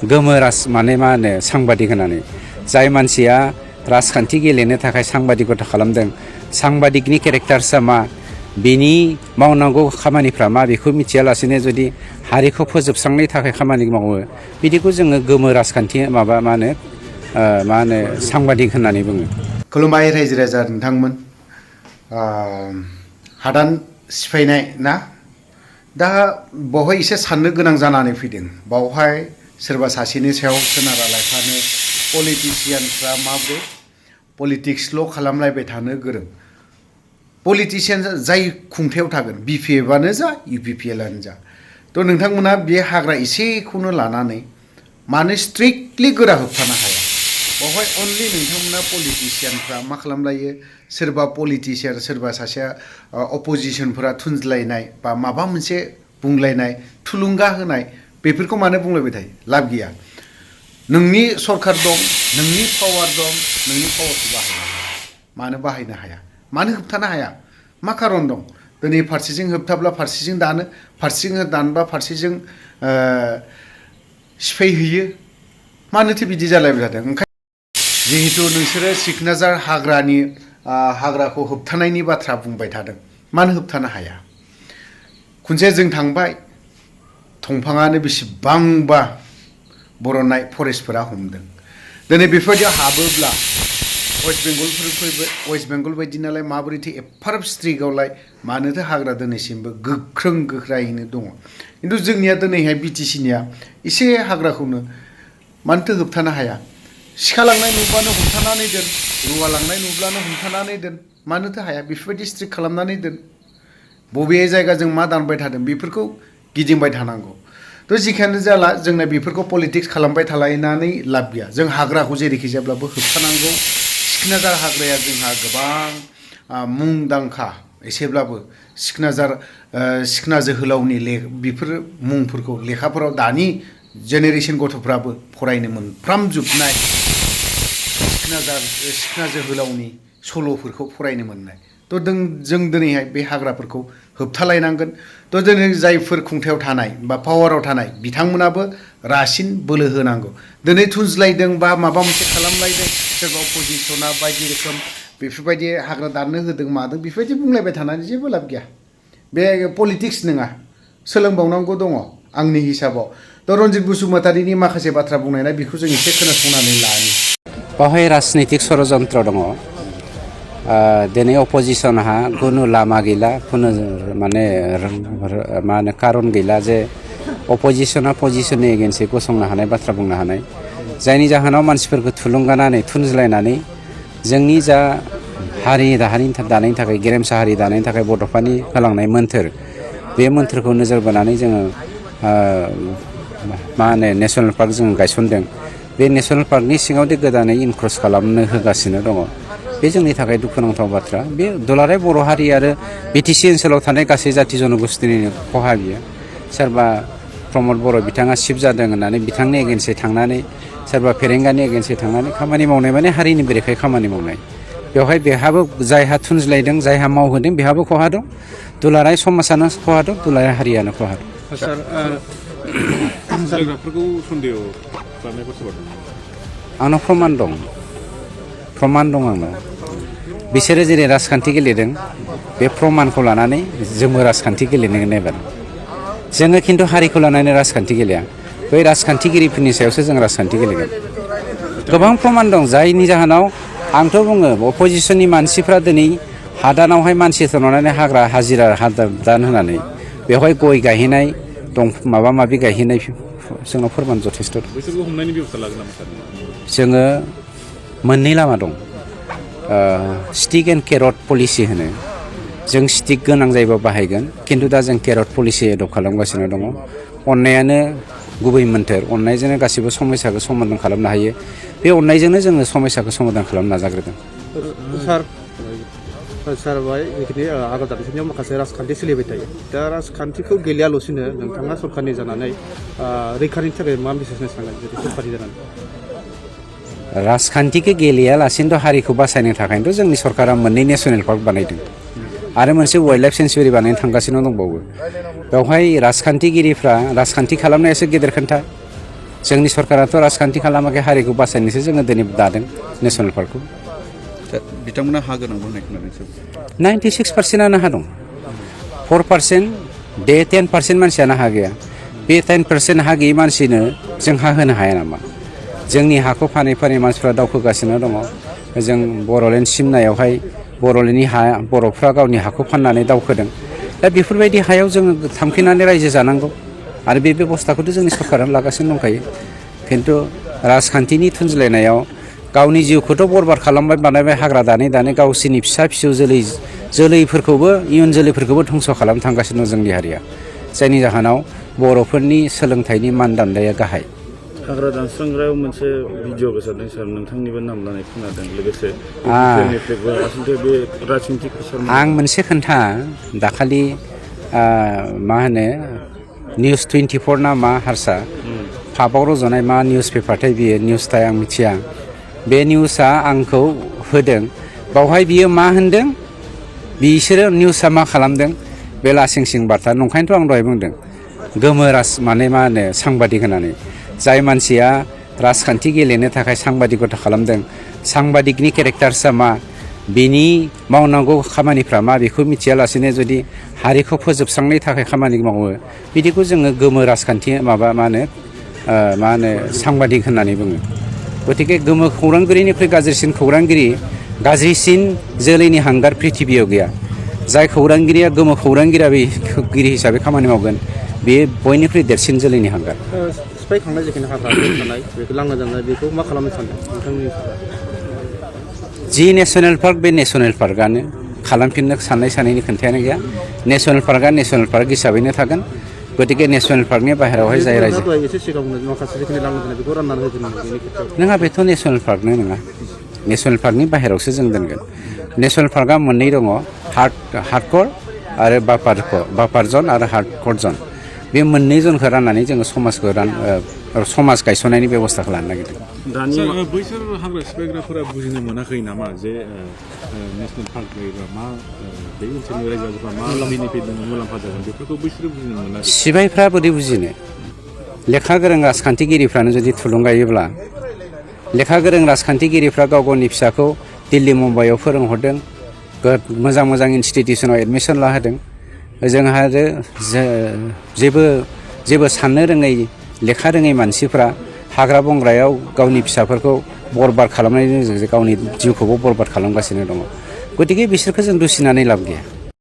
गोमो माने मा होनो सांबादिक होननानै जाय मानसिया राजखान्थि गेलेनो थाखाय सांबादिकता खालामदों सांबादिकनि केरेक्टार्सआ मा बिनि मावनांगौ खामानिफ्रा मा बेखौ मिथियालासेनो जुदि हारिखौ फोजोबस्रांनो थाखाय खामानि मावो बिदिखौ जोङो गोमो राजखान्थि मा होनो सांबादिक होननानै बुङो। खुलुमबाय रायजो राजा नोंथांमोन हादान सिफायनाय ना दा बावहाय एसे साननो गोनां जानानै फैदों बावहाय सोरबा सासेनि सायाव सोनारालासिनो पलिटिशियानफ्रा माब्रै पलिटिक्सल' खालामलायबाय थानो गोरों पलिटिशियान जाय खुंथायाव थागोन BPF-आनो जा UPPL-आनो जा थ' नोंथांमोना बे हाग्रा एसेखौनो लानानै मानो स्ट्रिक्टलि गोरा होबथानो हाया बावहाय अनलि नोंथांमोना पलिटिशियानफ्रा मा खालामलायो सोरबा पलिटिशियान सोरबा सासेया अपोजिशनफोरा थुनज्लायनाय बा माबा मोनसे बुंलायनाय थुलुंगा होनाय बेफोरखौ मानो बुंलायबाय थायो लाब गैया नोंनि सरकार दं नोंनि पावार दं नोंनि पावारखौ बाहायनो मानो बाहायनो हाया मानो होबथानो हाया मा खारन दं दिनै फारसेजों होबथाब्ला फारसेजों दानो फारसेजों दानबा फारसेजों सिफायहैयो मानोथो बिदि जालायबाय थादों ओंखायनो जिहेतु नोंसोरो सिकनाझार हाग्राखौ होबथानायनि बाथ्रा बुंबाय थादों मानो होबथानो हाया खनसे जों थांबाय दंफाङानो बेसेबांबा बर'नाय फरेस्टफोरा हमदों दिनै बेफोरबायदि हाबोब्ला वेस्ट बेंगल बायदि नालाय माबोरैथो एफाराब स्ट्रिकआवलाय मानोथो हाग्रा दिनैसिमबो गोख्रों गोख्रायैनो दङ खिन्थु जोंनिया दिनैहाय BTC-निया एसे हाग्राखौनो मानोथो होबथानो हाया सिखा लांनाय नुब्लानो हमथानानै दोन रुवा लांनाय नुब्लानो हमथानानै दोन मानोथो हाया बेफोरबायदि स्ट्रिक खालामनानै दोन बबे जायगाजों मा दानबाय थादों बेफोरखौ गिदिंबाय थानांगौ थ' जिखियानो जाला जोंना बेफोरखौ पलिटिक्स खालामबाय थालायनानै लाब गैया जों हाग्राखौ जेरैखि जाब्लाबो होबथानांगौ सिकनाझार हाग्राया जोंहा गोबां मुंदांखा एसेब्लाबो सिखना जोहोलावनि बेफोर मुंफोरखौ लेखाफोराव दानि जेनेरेसन गथ'फ्राबो फरायनो मोनफ्रामजोबनाय सिखना जोहोलावनि सल'फोरखौ फरायनो मोननाय थ' जों दिनैहाय बे हाग्राफोरखौ होबथालायनांगोन थ' दिनै जायफोर खुंथायाव थानाय बा पावाराव थानाय बिथांमोनाबो रासिन बोलो होनांगौ दिनै थुनज्लायदों बा माबा मोनसे खालामलायदों सोरबा अपोजिसना बायदि रोखोम बेफोरबायदि हाग्रा दाननो होदों मादों बेफोरबायदि बुंलायबाय थानानै जेबो लाब गैया बे पलिटिक्स नङा सोलोंबावनांगौ दङ आंनि हिसाबाव थ' रन्जित बसुमतारीनि माखासे बाथ्रा बुंनायना बेखौ जों एसे खोनासंनानै लानो बावहाय राजनितिक षड़यन्त्र दङ दिनै अपोजिसनहा खुनु लामा गैला खुनु माने मा होनो कारन गैला जे अपोजिसना पजिसननि एगेन्स्टै गसंनो हानाय बाथ्रा बुंनो हानाय जायनि जाहोनाव मानसिफोरखौ थुलुंगानानै थुनज्लायनानै जोंनि जा हारि दानायनि थाखाय गेरेमसा हारि दानायनि थाखाय बड'फानि होलांनाय मोन्थोर बे मोन्थोरखौ नोजोर बोनानै जोङो मा होनो नेसनेल पार्क जों गायसनदों बे नेसनेल पार्कनि सिङावदि गोदानै इनक्रस खालामनो होगासिनो दङ बे जोंनि थाखाय दुखुनांथाव बाथ्रा बे दुलाराय बर' हारि आरो BTC ओनसोलाव थानाय गासै जाथि जनगोष्ठीनिनो खहा बियो सोरबा प्रमद बर' बिथाङा शिफ जादों होननानै बिथांनि एगेन्स्टै थांनानै सोरबा फेरेंगानि एगेन्स्टै थांनानै खामानि मावनाय माने हारिनि बेरेखायै खामानि मावनाय बेवहाय बेहाबो जायहा थुनज्लायदों जायहा मावहोदों बेहाबो खहा दं दुलाराय समाजानो खहा दं दुलाराय हारियानो खहा दं। आंनाव प्रमान दं आंनाव बिसोरो जेरै राजखान्थि गेलेदों बे प्रमानखौ लानानै जोंबो राजखान्थि गेलेनो नायबाय जोङो खिन्थु हारिखौ लानानै राजखान्थि गेलेया बै राजखान्थिगिरिफोरनि सायावसो जों राजखान्थि गेलेगोन गोबां प्रमान दं जायनि जाहोनाव आंथ' बुङो अपोजिसननि मानसिफ्रा दिनै हादानावहाय मानसि थरनानै हाग्रा हाजिरा हादान होनानै बेवहाय गय गायहैनाय दं माबा माबि गायहैनाय जोंनाव फोरमान जथेस्थ' दं जोङो मोननै लामा दं स्टिक एन्ड केरट पलिसि होनो जों स्टिक गोनां जायोबा बाहायगोन खिन्थु दा जों केरट पलिसि एडप्ट खालामगासिनो दङ अननायानो गुबै मोन्थोर अननायजोंनो गासिबो समस्याखौ समाधान खालामनो हायो बे अननायजोंनो जोङो समस्याखौ समाधान खालामनो नाजाग्रोदों। सार बेखिनि आगोल दानिसिमाव माखासे राजखान्थि सोलिबाय थायो दा राजखान्थिखौ गेलेयाल'सिनो नोंथाङा सरकारनि जानानै रैखानि थाखाय मा मेसेज होनो सानगोन जुदि सरकारनि जानानै राजखान्थिखौ गेलेयालासिनोथ' हारिखौ बासायनो थाखायनोथ' जोंनि सरकारा मोननै नेसनेल पार्क बानायदों आरो मोनसे वाइल्ड लाइफ सेन्सुरि बानायनो थांगासिनो दंबावो बेवहाय राजखान्थिगिरिफ्रा राजखान्थि खालामनायासो गेदेर खोन्था जोंनि सरकाराथ' राजखान्थि खालामाखै हारिखौ बासायनोसो जोङो दिनै दादों नेसनेल पार्कखौ दा बिथांमोना हा गोनांबो होननाय खोनादों सोर 96%आनो हा दं 4% दे 10% मानसियानो हा गैया बे 10% हा गैयि मानसिनो जों हा होनो हाया नामा जोंनि हाखौ फानै फानै मानसिफ्रा दावखोगासिनो दङ जों बर'लेण्ड सिमनायावहाय बर'लेण्डनि हा बर'फ्रा गावनि हाखौ फाननानै दावखोदों दा बेफोरबायदि हायाव जोङो थांफिननानै रायजो जानांगौ आरो बे बेबस्थाखौथ' जोंनि सरकारानो लागासिनो दंखायो खिन्थु राजखान्थिनि थुनज्लायनायाव गावनि जिउखौथ' बरबाद खालामबाय बानायबाय हाग्रा दानै दानै गावसोरनि फिसा फिसौ जोलैफोरखौबो इयुन जोलैफोरखौबो धंस' खालामनो थांगासिनो दं जोंनि हारिया जायनि जाहोनाव बर'फोरनि सोलोंथाइनि मानदान्दाया गाहाय हाग्रा दानस्रांग्रायाव मोनसे भिडिअ गोसारदों सार नोंथांनिबो नाम लानाय खोनादों लोगोसे आसलथे बे राजनितिक आं मोनसे खोन्था दाखालि मा होनो निउस 24 ना मा हारसा पाबाव रज'नाय मा निउस पेपारथाय बियो निउसथाय आं मिथिया बे निउसआ आंखौ होदों बावहाय बियो मा होनदों बिसोरो निउसआ मा खालामदों बे लासिं सिं बार्ता नंखायनोथ' आं दहाय बुंदों गोमो माने मा होनो सांबादिक होननानै जाय मानसिया राजखान्थि गेलेनो थाखाय सांबादिकता खालामदों सांबादिकनि केरेक्टार्सआ मा बिनि मावनांगौ खामानिफ्रा मा बेखौ मिथियालासेनो जुदि हारिखौ फोजोबस्रांनायनि थाखाय खामानि मावो बिदिखौ जोङो गोमो राजखान्थि मा होनो सांबादिक होननानै बुङो गतिके गोमो खौरांगिरिनिख्रुइ गाज्रिसिन खौरांगिरि गाज्रिसिन जोलैनि हांगार प्रिथिबियाव गैया जाय खौरांगिरिया गोमो खौरांगिरि हिसाबै खामानि मावगोन बेयो बयनिख्रुइ देरसिन जोलैनि हांगार सिफायखांनाय जेखिनि हाग्रा थानाय बेखौ लांना जानाय बेखौ मा खालामनो सानदों नोंथांनि जि नेसनेल पार्क बे नेसनेल पार्कआनो खालामफिननो सानैनि खोन्थायानो गैया नेसनेल पार्कआ नेसनेल पार्क हिसाबैनो थागोन गतिके नेसनेल पार्कनि बाहेरायावहाय जाय रायजो एसे सिगाङावनो माखासे जेखिनि लांना जानाय बेखौ राननानै होदों बेनि खेथ्रआव नङा बेथ' नेसनेल पार्कनो नङा नेसनेल पार्कनि बाहेरायावसो जों दोनगोन नेसनेल पार्कआ मोननै दङ हार्डक'र आरो बाफार जन आरो हार्डक'र जन बे मोननै जनखौ राननानै जोङो समाज गायसननायनि बेब'स्थाखौ लानो नागिरदों बैसोर हाग्रा सिफायग्राफोरा बुजिनो मोनाखै नामा जे नेसनेल पार्क जायोबा मा बे ओनसोलनि रायजो राजाफ्रा मा बेनिफिट दङ मुलाम्फा जागोन बेफोरखौ बैसोरो बुजिनो मोनाखै सिबायफ्रा बोरै बुजिनो लेखा गोरों राजखान्थिगिरिफ्रानो जुदि थुलुंगायोब्ला लेखा गोरों राजखान्थिगिरिफ्रा गाव गावनि फिसाखौ दिल्ली मुम्बाइआव फोरोंहरदों मोजां इनस्टिटिउसनाव एडमिसन लाहोदों जोंहा आरो जेबो साननो रोङै लेखा रोङै मानसिफ्रा हाग्रा बंग्रायाव गावनि फिसाफोरखौ बरबाद खालामनायनि गेजेरजों गावनि जिउखौबो बरबाद खालामगासिनो दङ गतिके बिसोरखौ जों दुसिनानै लाब गैया